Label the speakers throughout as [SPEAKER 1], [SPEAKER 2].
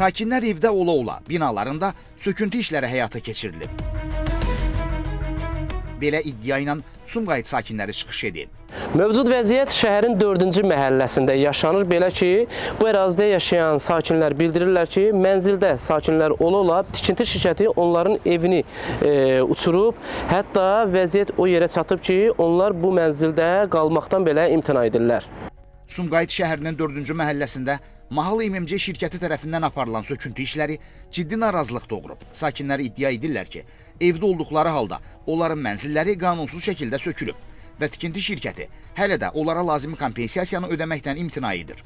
[SPEAKER 1] Sakinlər evdə ola-ola binalarında söküntü işləri həyata keçirilib. Belə iddia ilə Sumqayıt sakinləri çıxış edib.
[SPEAKER 2] Mövcud vəziyyət şəhərin 4-cü məhəlləsində yaşanır. Belə ki, bu ərazidə yaşayan sakinlər bildirirlər ki, mənzildə sakinlər ola-ola tikinti şirkəti onların evini uçurub. Hətta vəziyyət o yerə çatıb ki, onlar bu mənzildə qalmaqdan belə imtina edirlər.
[SPEAKER 1] Sumqayıt şəhərinin 4-cü məhəlləsində Mahal MMC şirkəti tərəfindən aparılan söküntü işləri ciddi narazılıq doğurub. Sakinlər iddia edirlər ki, evdə olduqları halda onların mənzilləri qanunsuz şəkildə sökülüb və tikinti şirkəti hələ də onlara lazımi kompensasiyanı ödəməkdən imtina edir.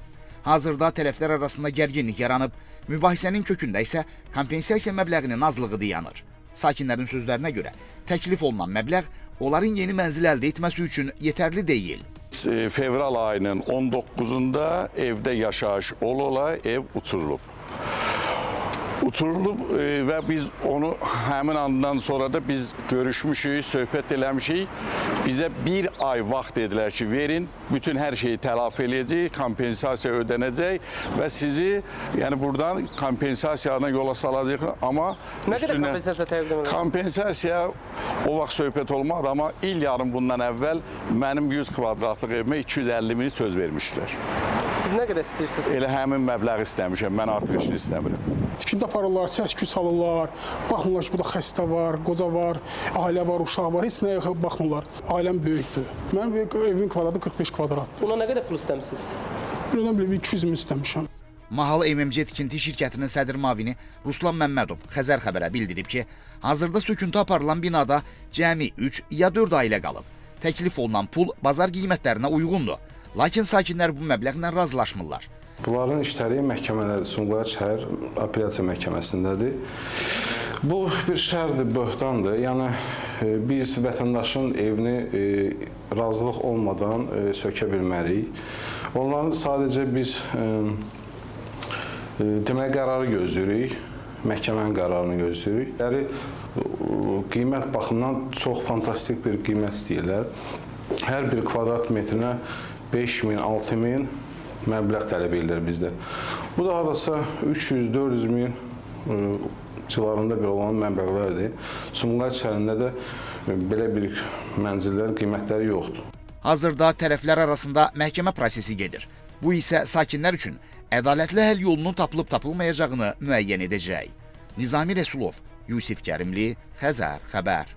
[SPEAKER 1] Hazırda tərəflər arasında gərginlik yaranıb, mübahisənin kökündə isə kompensasiya məbləğinin azlığı dayanır. Sakinlərin sözlərinə görə təklif olunan məbləğ onların yeni mənzil əldə etməsi üçün yetərli deyil.
[SPEAKER 3] Fevral ayının 19-unda evdə yaşayış ola-ola ev uçurulub. Uçurulub və biz onu həmin andan sonra da biz görüşmüşük, söhbət eləmişik. Bizə bir ay vaxt dedilər ki, verin, bütün hər şeyi tələfi eləyəcəyik, kompensasiya ödənəcək və sizi yəni buradan kompensasiyana yola salacaq. Amma
[SPEAKER 2] nə qədər kompensasiya təqdim edilir?
[SPEAKER 3] Kompensasiya o vaxt söhbət olmadı, amma il yarım bundan əvvəl mənim 100 kvadratlıq evimə 250 min söz vermişdilər.
[SPEAKER 2] Siz nə qədər istəyirsiniz?
[SPEAKER 3] Elə həmin məbləği istəmişəm, mən artıq işini istəmirəm.
[SPEAKER 4] Tikinti aparırlar, səs-küy salırlar, baxmırlar ki, burada xəstə var, qoca var, ailə var, uşaq var, heç nəyə baxmırlar. Ailəm böyükdür. Mənim evimin kvadratı 45 kvadratdır.
[SPEAKER 2] Buna nə qədər pul istəmisiniz?
[SPEAKER 4] Bilməm, 200 min istəmişəm.
[SPEAKER 1] Mahal MMC tikinti şirkətinin sədr müavini Ruslan Məmmədov Xəzər xəbərə bildirib ki, hazırda söküntü aparılan binada cəmi 3 ya 4 ailə qalıb. Təklif olunan pul bazar qiymətlərinə uyğundur. Lakin sakinlər bu məbləğlə razılaşmırlar.
[SPEAKER 5] Bunların işləri məhkəmələrdə, Sumqayıt şəhər apellyasiya məhkəməsindədir. Bu bir şərdir, böhtandır. Yəni biz vətəndaşın evini razılıq olmadan sökə bilmərik. Onların sadəcə biz demək qərarı gözləyirik, məhkəmənin qərarını gözləyirik. Yəni qiymət baxımından çox fantastik bir qiymət istəyirlər. Hər bir kvadrat metrinə 5 min, 6 min məbləğ tələb edirlər bizdən. Bu da hardasa 300-400 min civarında bir olan məbləğlərdir. Sumqayıt şəhərində də belə bir mənzillərin qiymətləri yoxdur.
[SPEAKER 1] Hazırda tərəflər arasında məhkəmə prosesi gedir. Bu isə sakinlər üçün ədalətli həll yolunun tapılıb-tapılmayacağını müəyyən edəcək. Nizami Rəsulov, Yusif Kərimli, Xəzər xəbər.